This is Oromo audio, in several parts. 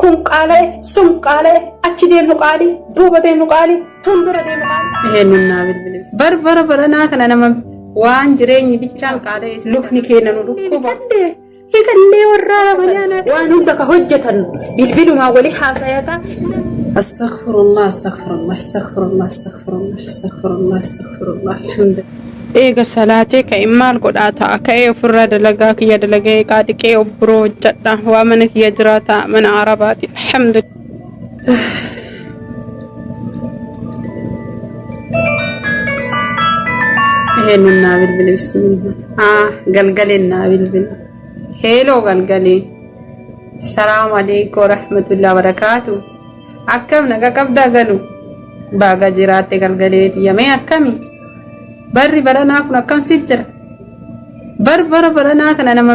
Kun qaala'e, sun qaala'e, achi deemnu qaali, duuba deemnu qaali, fuuldura deemnu qaali. Eenyuun naa bilbile? Bar bara baranaa kana nama waan jireenyi bichaan qaala'e. Lukni keenya nu dhukkuba. Hiikallee warraa ramadaanaa. Waan hunda ka hojjetan bilbilumaan walii haasayata. Astaghfirullah, astaghfirullah, astaghfirullah, astaghfirullah, astaghfirullah, astaghfirullah, alhamdulillah. Eega salaatee ka'e maal godhaa ta'a? Ka'ee ofirraa dalagaa kiyya dalagee eeqaa dhiqee obburoo hojjedha. Waa mana kiyya jiraata mana Arabaati. Alhamdulillah. Eenyuun naa bilbile bismillah. Ah, galgaleen naa bilbile. Heeloo galgalee. Salaamu alaikum warahmatullahi wabarakaatu. Akkam naga qabdaa galu? Baga jiraatte galgaleeti yamee akkami? Barri baranaa kun akkam si jira? Bar bara baranaa kana nama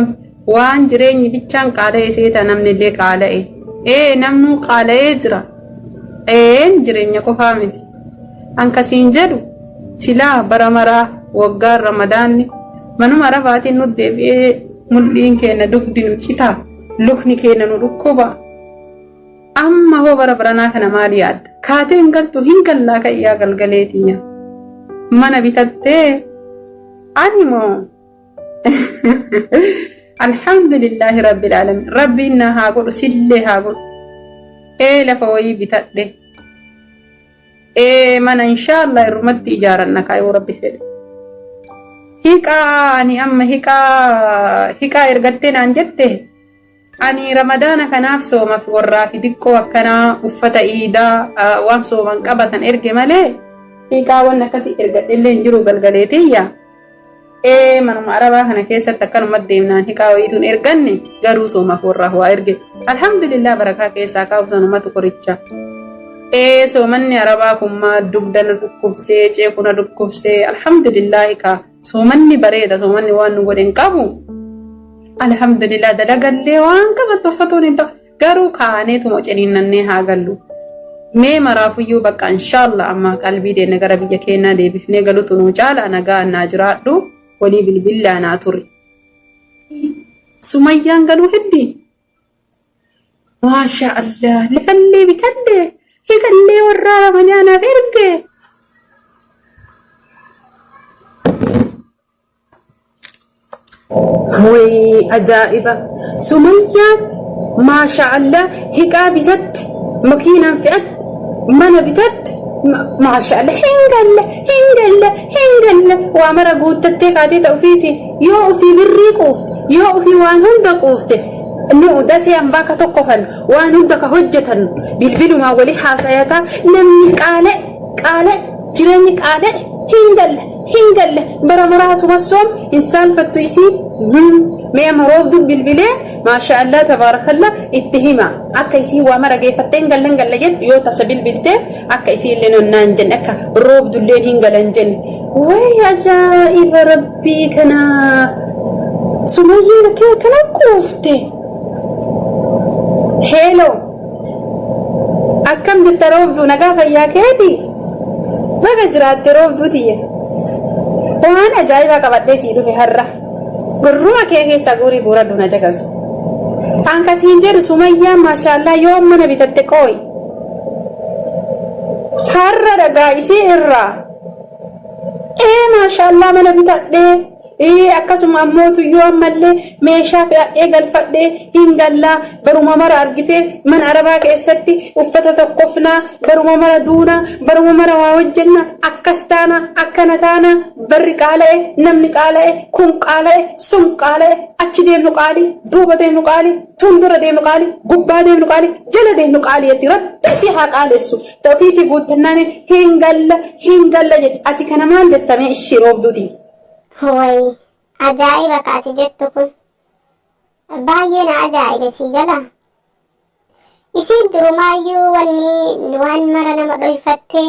waan jireenyi bichaan qaala'e seeta namni illee qaala'e. Ee namnuu qaala'ee jira. Een jireenya qofaa miti. Ankasiin jedhu silaa bara maraa waggaan ramadaanni manuma arabaatiin nu deebi'ee mul'iin keenya dugdi nu citaa lukni keenya nu dhukkuba. Amma hoo bara baranaa kana maal yaadda? Kaatee hin galtu hin gallaa ka'yaa galgaleetinya. Mana bitattee ani moo Alhamdulillahi rabbil alamin. Rabbiin na haa godhu sillee haa godhu. Ee lafa wayii bitadhe. Ee mana inshaallah irrumatti ijaaranna kaa yoo rabbi fedhe. Hiqaa ani amma hiqaa hiqaa ergattee naan jette ani ramadaana kanaaf soomaf warraa fi diqqoo akkanaa uffata iidaa waan sooman qabatan erge malee hiqaa wanni akkasii ergadhe illee hin jiru galgaleetiyya. Ee manuma arabaa kana keessatti akkanumatti deemnaan hiqaa wayiituun erganne garuu soomaaf warraaf waa erge. Alhamdulillah barakaa keessaa kaa'u sanumatu qoricha. Ee soomanni arabaa kun maal dugda na dhukkubsee ceeku na dhukkubsee alhamdulillah kaa soomanni bareeda soomanni waan nu godhe hin qabu. Alhamdulillah dalagallee waan qabattu uffatuun hin ta'u. Garuu kaaneetuma ciniinnannee haa gallu. Mee maraafuyyuu bakka inshaallah amma qalbii deenne gara biyya keenyaa deebifnee galutu nuu caala nagaa naa jiraadhu walii bilbillaa naa turi. Sumayyaan galuu heddi. Maasha Allah lafallee bitadhe hiikallee warraa ramadaanaaf erge. Way ajaa'iba! Sumayyaan maasha Allah hiqaa bitatte, makiinaan fe'atte, mana bitatte, maasha Allah hin galle, hin galle, hin galle waa mara guuttattee kaatee ta'u ofiiti. Yoo ofii birrii quufte, yoo ofii waan hunda quufte, nu dasee hambaa ka tokkofan waan hunda ka hojjetan bilbilumaan walii haasayataa namni qaala'e qaala'e jireenyi qaala'e hin galle. Hin galle bara maraa suma soom hin saalfattu isii mee amma roobduu bilbilee maasha Allah tabaarakalla itti hima akka isii waa mara geeffattee hin galle hin galle jettu yoo tasa bilbilteef akka isii illee nonnaa hin jenne akka roobdulleen hin galan jenne way ajaa'iba rabbii kana sumayyeen akka kana quufte heeloo Akkam jirta roobduu nagaa fayyaa keeti? Baga jiraatte roobduu tiyya. Waan ajaa'ibaa qabadhee sii dhufe har'a. Gurruma kee keessaa guurii guuradhu na caqasu. An ka siin jedhu sumayyaan maashaallaa yoo mana bitatte qooyi. Har'a dhagaa isii irraa. Ee maashaallaa mana bitadhee. Ee akkasuma ammoo tuyyuu ammallee meeshaa fe'adhee galfadhee hin gallaa baruma mara argitee mana arabaa keessatti uffata tokkofnaa baruma mara duunaa baruma mara waa hojjenna akkas taana akkana taana barri qaala'e namni qaala'e kun qaala'e sun qaala'e achi deemnu qaalii duuba deemnu qaalii fuuldura deemnu qaalii gubbaa deemnu qaalii jala deemnu qaalii jetti rabbi si haa qaalessu ta'ufiitii guuttannaan hin galla hin galla jetti ati kana maal jettamee ishii roobduutii. Way ajaa'iba ka ati jettu kun baay'ee na ajaa'ibe sii gala isiin durumaayyuu wanni waan mara nama dhoyfatte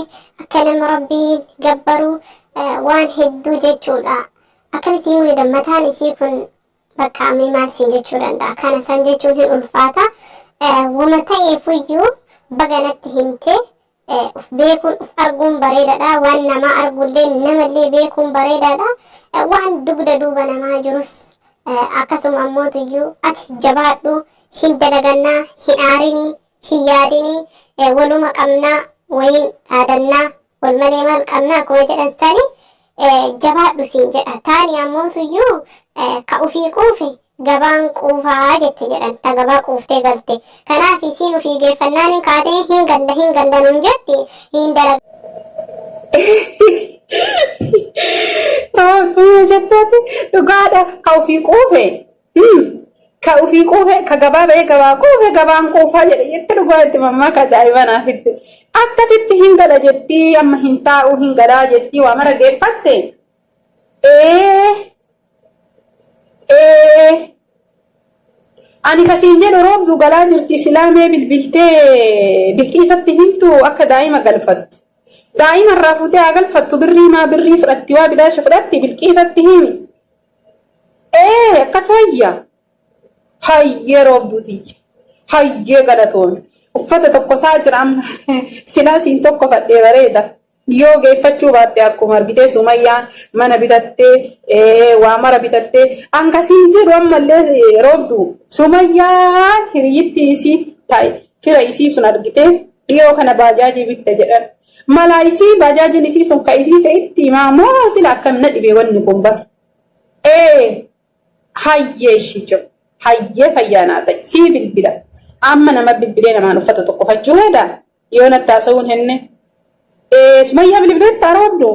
akka nama rabbiin gabbaru waan hedduu jechuudha akkam isii mul'ida mataan isii kun bakka ammee maal siin jechuu danda'a kana san jechuun hin ulfaata wama ta'eefuyyuu baga natti himte Uf beekuun uf arguun bareedaadha. Waan namaa argullee namallee beekuun bareedaadha. Waan dugda duuba namaa jirus akkasuma ammootuyyuu ati jabaadhu. Hin dalagannaa, hin aarinii, hin yaadinii, waluma qabnaa, wayiin dhaadannaa, wal malee maal qabnaa akkuma jedhan sani jabaadhu siin jedha. Taani ammootuyyuu ka ufii quufe gabaan quufaa jette jedhan ta gabaa quuftee galte. Kanaaf isiin ufii geeffannaan hin kaatee hin galla hin galla nuun jetti hin dalaga. Raabtuu jetteeti dhugaadha ka ofii quufe. Ka ofii quufe ka gabaa ba'ee gabaa quufe gabaan quufaa jedhe jette dhugaa itti mammaaka ajaa'ibaa naaf itti. Akkasitti hin gala jettii amma hin taa'u hin galaa jettii waa mara geeffatte. Ee ee ani kasiin jedhu roobduu galaa jirti silaa mee bilbiltee bilqiisatti himtu akka daa'ima galfattu. Daa'ima irraa fuutee haa galfattu birrii maa birrii fudhatti waa bilaasha fudhatti bilqiisatti himi. Ee akkas wayya. Hayyee roobduu tiyya. Hayyee galatoomi. Uffata tokko isaa jira amma silaa siin tokko fadhee bareeda. Yoo geeffachuu baatte akkuma argitee Sumayyaan mana bitattee waa mara bitattee ankasiin jedhu ammallee roobdu Sumayyaan hiriyyitti isii ta'e fira isii sun argitee dhiyoo kana baajaajii bitte jedhan. Malaa isii baajaajiin isii sun ka isii se'itti himaa moo sila akkam na dhibee wanni kun bar. Ee hayyee ishii jedhu hayyee fayyaa naa ta'i sii bilbila amma nama bilbilee namaan uffata tokkofachuu hedaa. Yoo natti haasa'uun henne. Ee Sumayyaa bilbileetta roobdu?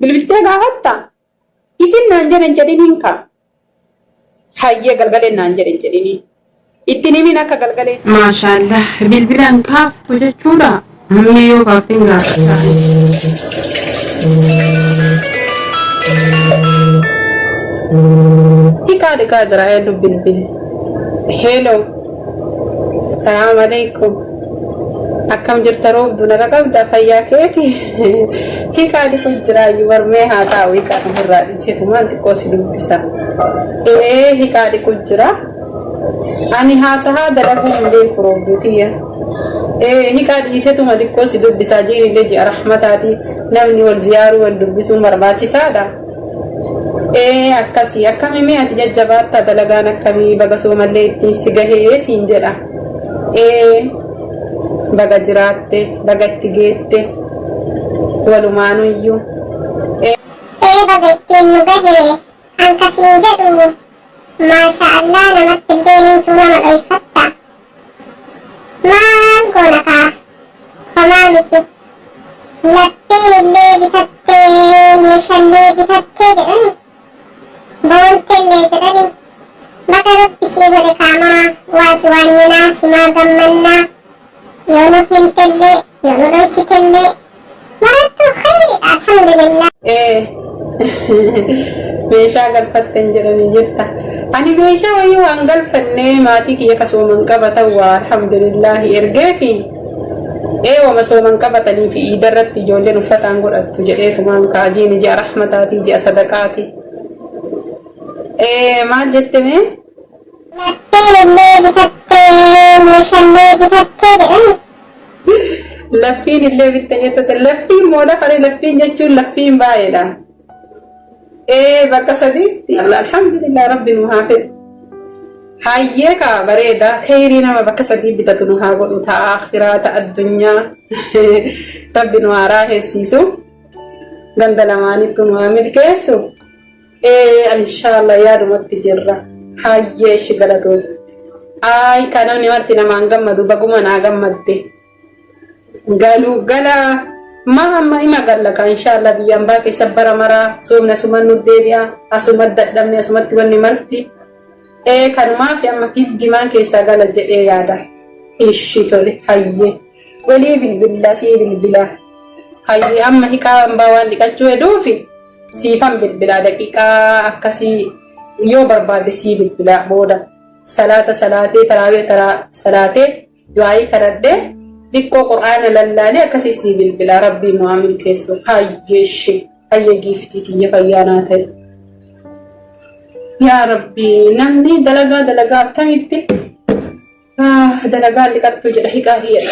Bilbiltee gaafatta? Isin naan jedhan jedhiniin kaa. Hayyee galgaleen naan jedhan jedhiniin. Ittiin himin akka galgalee. Maashaallah bilbilaan kaaftu jechuudha. Hammee yoo kaafteen gaafadha. Hikaa dhiqaa jira eenyu bilbile. Hello. Salaam alaikum. Akkam jirta roobdu naga qabda fayyaa keeti. Hikaa dhiqu jira iyyuu barmee haa taa'u hikaa ofirraa dhiisetu maal xiqqoo si dubbisa. Ee hikaa dhiqu jira. Ani haasahaa dalaguu hin beeku roobduu tiyya. Ee hikaa dhiisetuma xiqqoo si dubbisaa jiin illee ji'a rahmataati namni wal ziyaaruu wal dubbisuun barbaachisaadha. Ee akkasii akkami mee ati jajjabaattaa dalagaan akkamii baga soomallee ittiin si gahee siin jedha. Ee baga jiraatte baga itti geette walumaanuyyuu. Ee baga ittiin nu gahe an ka siin jedhu maasha Allah namattillee nintuu nama dhoyfatta Maal goona kaa homaa miti lapheen illee bitattee meeshallee bitattee jedhani boontellee jedhani baga rabbi sii godhe kaa maa waa si waanyinaa simaa gammannaa yoo nu himtellee yoo nu dhoysitellee marattuu khayridha alhamdulillah. Ee meeshaa galfatten jedhanii jetta. Ani meeshaa wayii waan galfannee maatii kiyya ka sooman qabatan waa alhamdulillaahi ergeefi ee wama sooman qabatanii fi iida irratti ijoolleen uffataan godhattu jedheetumaan kaa jiini ji'a rahmataatii ji'a sadaqaati. Ee maal jette mee? Lapheen illee bitattee meeshallee bitattee jedhani. Laffiin illee bitte jettate laffiin moo lafa laffiin jechuun laffiin baay'eedha. Ee bakka sadiitti alhamdulillah rabbi nu haa fedhu. Hayyee kaa bareeda kheyrii nama bakka sadii bitatu nu haa godhu ta'a akhiraa ta'a addunyaa rabbi nu haa raahessiisu ganda lamaanittu nu haa milkeessu. Ee inshallah yaadumatti jirra. Hayyee ishi galatoomi. Ayi kan namni marti namaan gammadu baguma naa gammadde. Galuu gala maa amma ima galla ka inshallah biyya ambaa keessa bara maraa soomni asuman nu deebi'a asumatti dadhabne asumatti wanni marti. Ee kanumaa fi amma giddimaan keessaa gala jedhee yaada. Ishi tole hayyee. Walii bilbilla sii bilbila. Hayyee amma hiqaa ambaa waan dhiqachuu heduufi. Siifan bilbilaa daqiiqaa akkasii yoo barbaadde sii bilbilaa booda salaata salaatee taraawee taraa salaatee du'aayii kadhadhee xiqqoo qur'aana lallaalee akkasii sii bilbilaa rabbiin nu haa milkeessu hayyee ishee hayyee giiftii tiyya fayyaa naa ta'e. Yaa rabbi namni dalagaa dalagaa akkamitti dalagaa dhiqattu jedha hiqaa kiyya.